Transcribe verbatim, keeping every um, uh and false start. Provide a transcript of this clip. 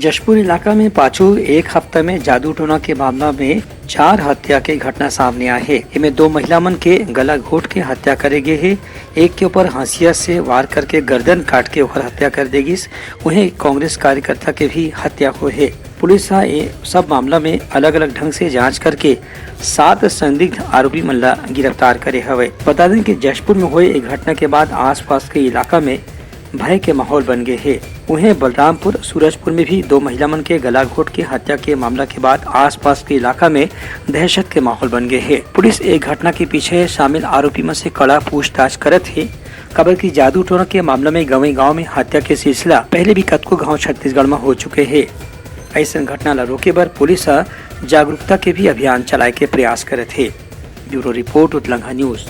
जशपुर इलाका में पाछू एक हफ्ता में जादू टोना के मामला में चार हत्या के घटना सामने आए हे। एमे दो महिला मन के गला घोट के हत्या करे गे हे, एक के ऊपर हंसिया से वार करके गर्दन काट के ओकर हत्या कर दे गिस। उहें कांग्रेस कार्यकर्ता के भी हत्या होए हे। पुलिस ह ए सब मामला में अलग-अलग ढंग से जांच करके सात संदिग्ध आरोपी मन ला गिरफ्तार करे हवय। बता दें कि जशपुर में होए एक घटना के बाद आसपास के इलाका में भय के माहौल बन गए हे। उहें बलरामपुर सूरजपुर में भी दो महिला मन के गला घोट के हत्या के मामला के बाद आसपास के इलाका में दहशत के माहौल बन गए हे। पुलिस ए घटना के पीछे शामिल आरोपी मन से कड़ा पूछताछ करत हे, काबर कि जादू टोना के मामला में गंवई गांव में हत्या के सिलसिला पहले भी कतको गांव छत्तीसगढ़ में हो चुके हे। ऐसन घटना ला रोके बर पुलिस ह जागरूकता के भी अभियान चलाए के प्रयास करत हे। Bureau report, Utlangha news.